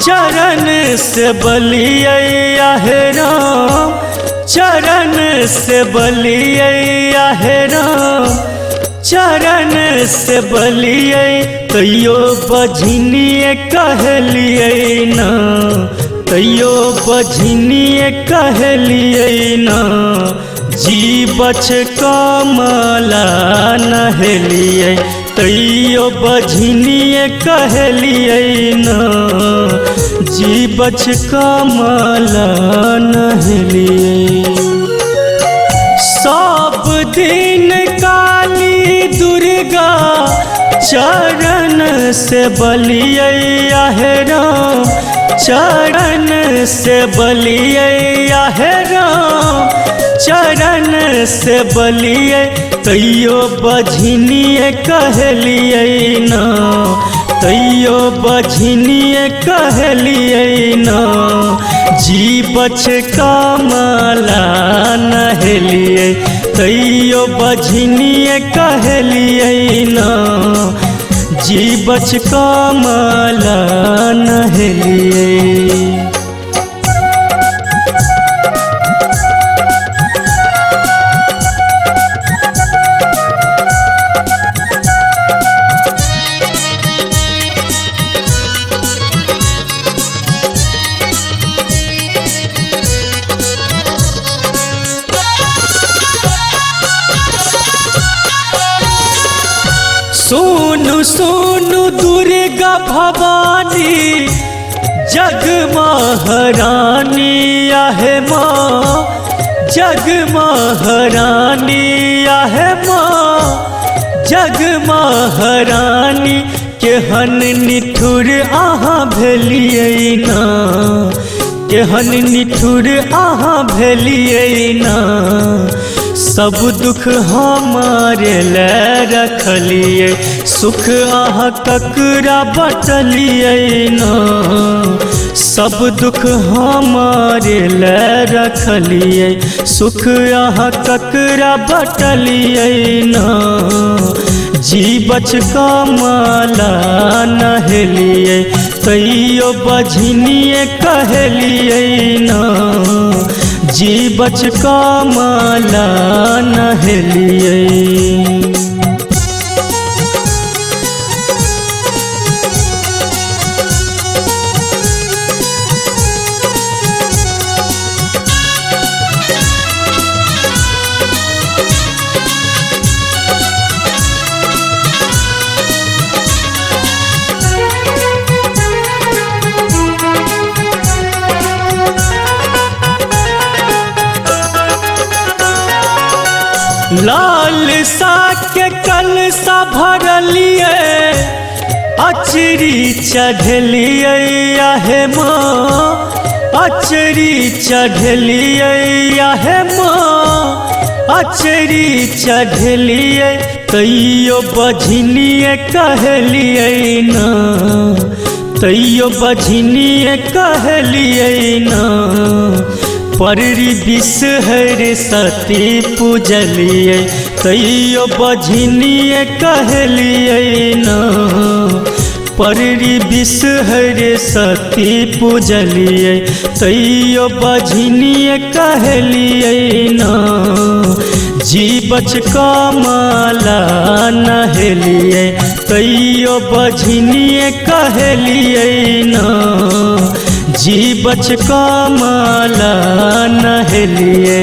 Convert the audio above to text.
चरण से बलियै आहे राम, चरण से बलियै आहे राम, चरण से बलियै तैयो बझनिए कहलियै ना, तैयो बझनिए कहलियै ना, जीवछ कमला नहेलियै तैयो बझनिए कहलियै ना, जीवछ कमला नहेलियै। सब दिन काली दुर्गा चरण से बलियै आहे राम, चरण से बलियै आहे राम, चरण से बलियै तैयो बझनिए कहलियै ना, तैयो बझनिए कहलियै ना, जीवछ कमला नहेलियै तैयो बझनिए कहलियै ना, जीवछ कमला नहेलियै। सोनू सोनू दुर्गा भवानी जग महारानी आहे माँ, जग महारानी आहे माँ, जग महारानी केहन निठुर अहाँ भेलियै ना, केहन निठुर अहाँ भेलियै ना, सब दुख हमारे ले रखलियै सुख अहाँ ककरा बटलियै ना, सब दुख हमारे ले रखलियै सुख अहाँ ककरा बटलियै ना, जीवछ कमला नहेलियै तैयो बझनिए कहलियै ना, जीवछ कमला नहेलियै। लाल सा के कलसा भरलियै अचरी चढ़लियै आहे माँ, अचरी चढ़लियै आहे माँ, अचरी चढ़लियै तैयो बझनिए कहलियै ना, तैयो बझनिए कहलियै ना, पररी विषहर सती पूजलियै तैयो बझनिए कहलियै ना, पररी विषहर सती पूजलियै तैयो बझनिए कहलियै ना, जीवछ कमला नहेलियै तैयो बझनिए कहलियै ना, जीवछ कमला नहेलियै।